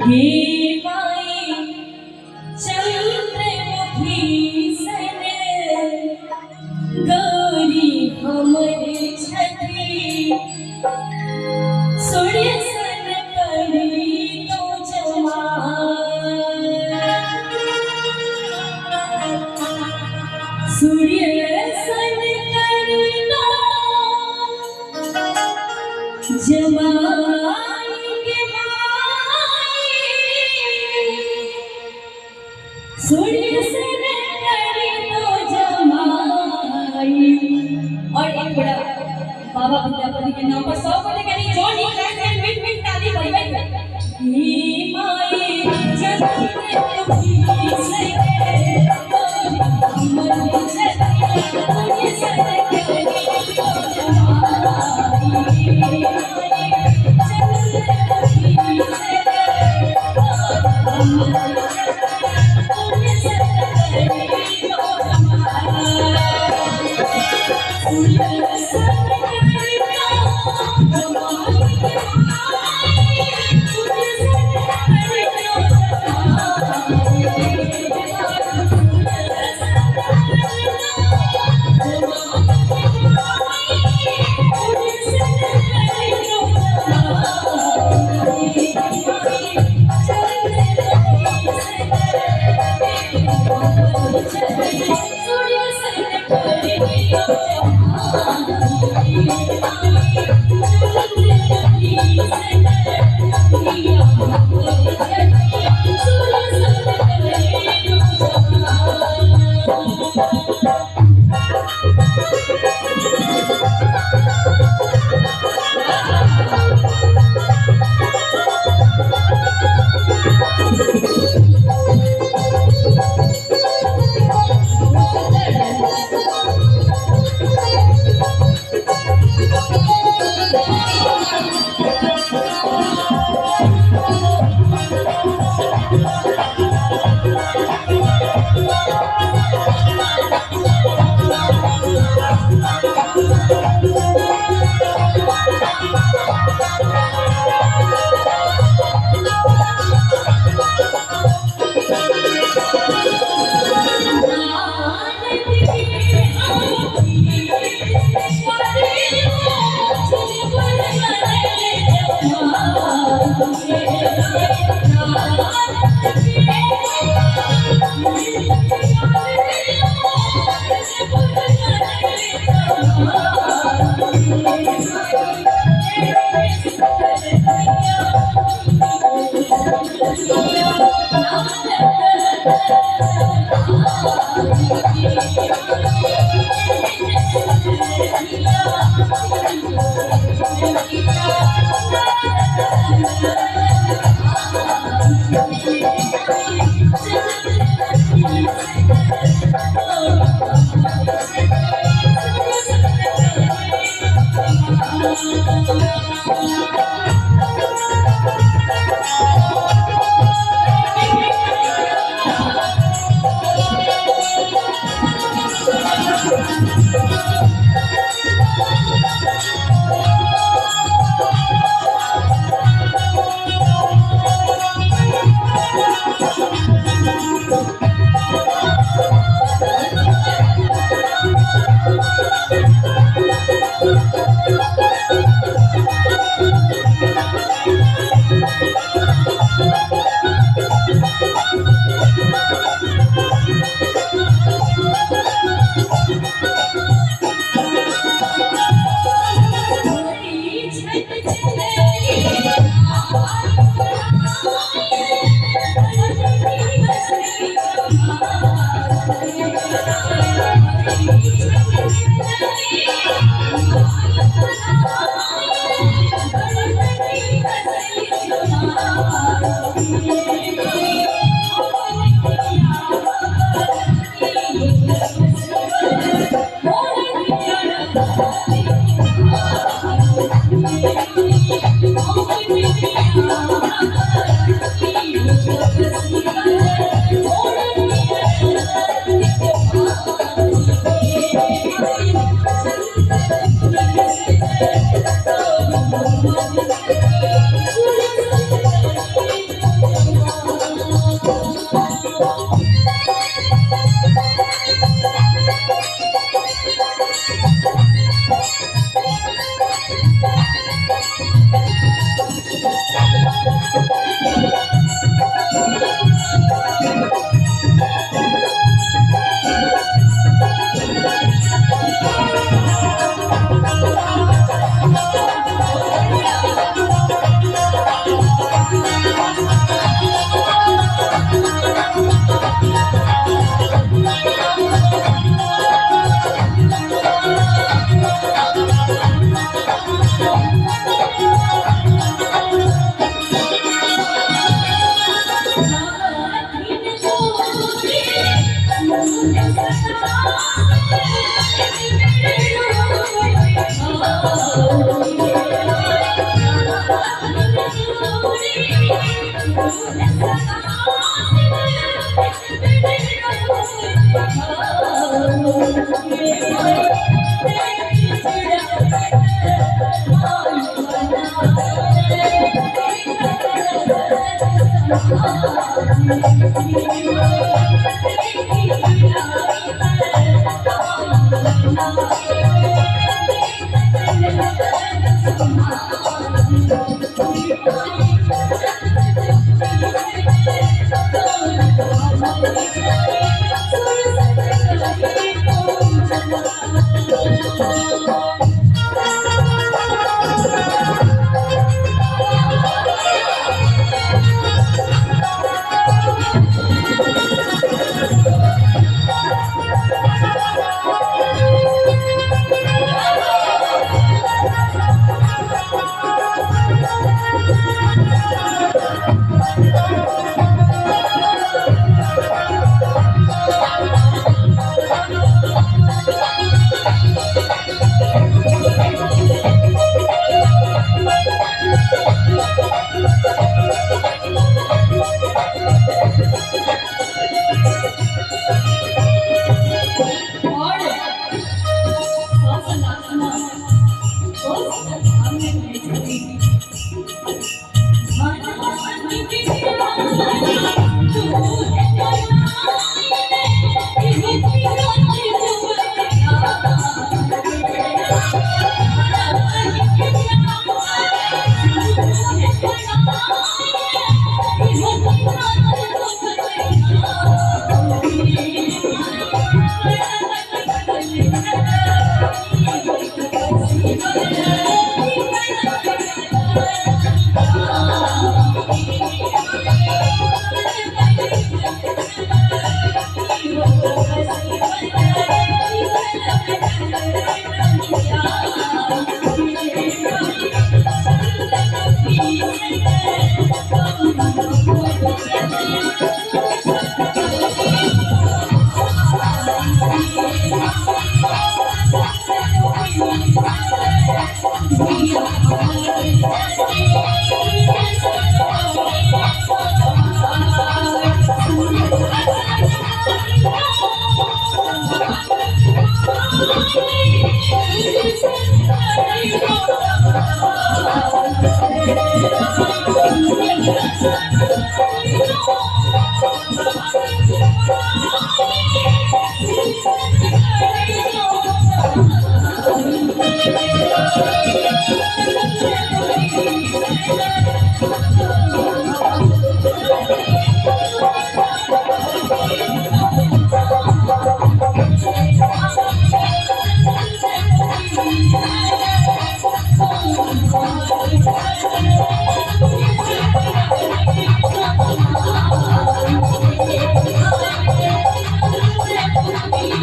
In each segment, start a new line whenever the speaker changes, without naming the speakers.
गे माई चंद्रमुखी सन गौरी हमर छथि, सूर्य सन करी तो जमाय, सूर्य सन करी तो जमाई के माई, सूर्य सन करी तो जमाई। और एक बड़ा बाबा विद्यापति के नाम पर 100 को लेकर जो नीक लागै छै, मिट मिट ताली बजबै। हे माई चंद्रमुखी सन गौरी हमर छथि, सूर्य सन करी तो जमाई, चंद्रमुखी सन गौरी हमर छथि, सूर्य सन करी तो जमाई, सूर्य सन करी तो जमाई, सूर्य सन करी तो जमाई, सूर्य सन करी तो जमाई, सूर्य सन करी तो जमाई, चंद्रमुखी सन हमर छथि, सूर्य सन करी तो जमाई, चंद्रमुखी सन हमर छथि, सूर्य सन करी तो जमाई।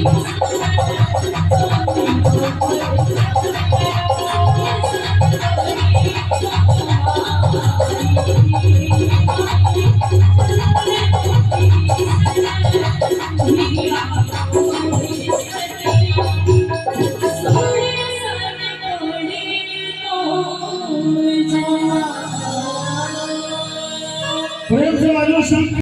और